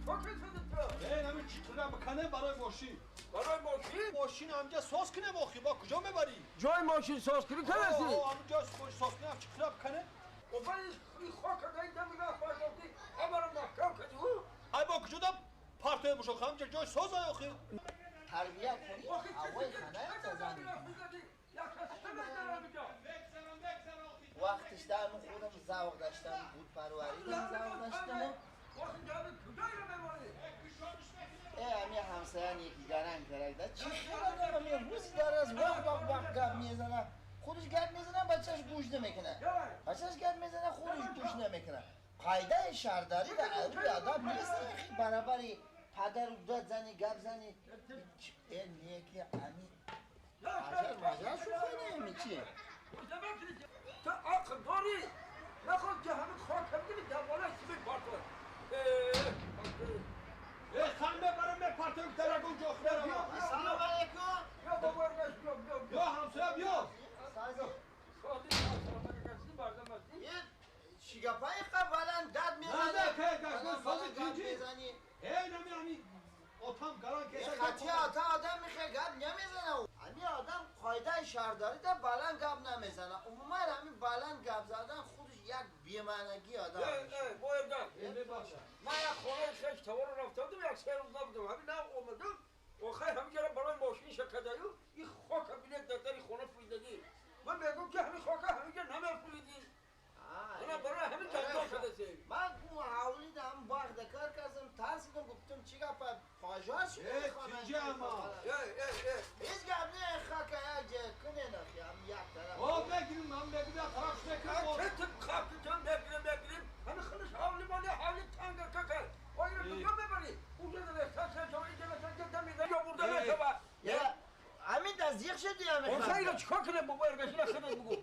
چیکار کردی تو؟ Э, нами чӣ бикане барои мошин. برای ماشین؟ Мошин ҳамҷа соз кинем охи, бо куҷо мебарӣ? جای ماشین ساز کنی کرسی؟ Ҳамҷа соз кинем, чӣ қилаб кане? و این خاک دایی دم را پرداختی همه رو محکم کردی او؟ Ай бо куҷо да партоя бошо, ҳамҷа ҷой соз ай охи. Тарбия кунӣ, ҳавои ханаи тоза мекунӣ. Вақтиш дар худам завқ доштам, гудпарварӣ завқ доштам. Э, ами ҳамсаян яки гаранг карда. Чӣ хел одам ами рӯзи дараз вақ вақ вақ гап мезана. Худаш гап мезана, бачаш гӯш намекуна. Бачаш гап мезана, худаш гӯш намекуна. Қоидаи шаҳрдорӣ дар рӯи адаб нест, барабари падару дад зани гап зани. Э, неки ами ажар важар шухӣ ами чи? تو عقل داری؟ نخواد که همه خاک هم دیدی در بالای سیمه پارتون. Э, хан мебарам, мепартоем дар ягон ҷо хӯрам. Ассалому алайкум. یا بابا ارگش بیا بیا Ё ҳамсоя биё. Сази. سادی سادی بردم از Е, чӣ гапаи баланд дад мезанӣ? На, кай, кай, Баланд сози гап ҷинҷи. мезанӣ. Э, нами ами отам гаранг Е, кеса. хати ата одам мехе гап намезана. Ами одам қоидаи шаҳрдорӣ да баланд гап намезана. Умуман ами баланд гап задан худаш як бемаънагии одам. با ارگش Мебахшад. من یک خانه خیش توار رو رفته بودم، یک سه روز نبودم، همین نه اومدم و خیر همین که برای ماشین شکدایو این خاک بینه در در خانه فریدگی. من میگم که همین خاک همین که نمیفریدی. من برای همین جنجال شده سی. Ман ку ҳавли да ҳам боғ да кор кардам, тарсидам, гуфтам чӣ гапа пожар шуда. Э, тинҷи ама. ای ای ای. Ҳеҷ гап не, хака як ҷа кунен охи, ҳам як тараф. О, мегирим, ман мегирим, як тараф мекунам. چه تب خاک جان بگیریم بگیریم همین خودش حالی مالی حالی تنگ ککل. آیا کجا میبری؟ اونجا در احساس جایی که مثلا که دم یا برده نشود. Я ҳамин да зиқ шуди ҳами. اون خیلی چیکار کنه بابا ارگش نخدت بگو.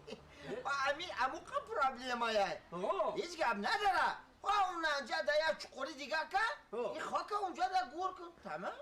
Ҳамин амуқа проблемая. آه. Ҳеҷ гап надара. Ва унанҷа да як чуқури дига ка, Ҳо. ин хока унҷа да гур кун. Тамом.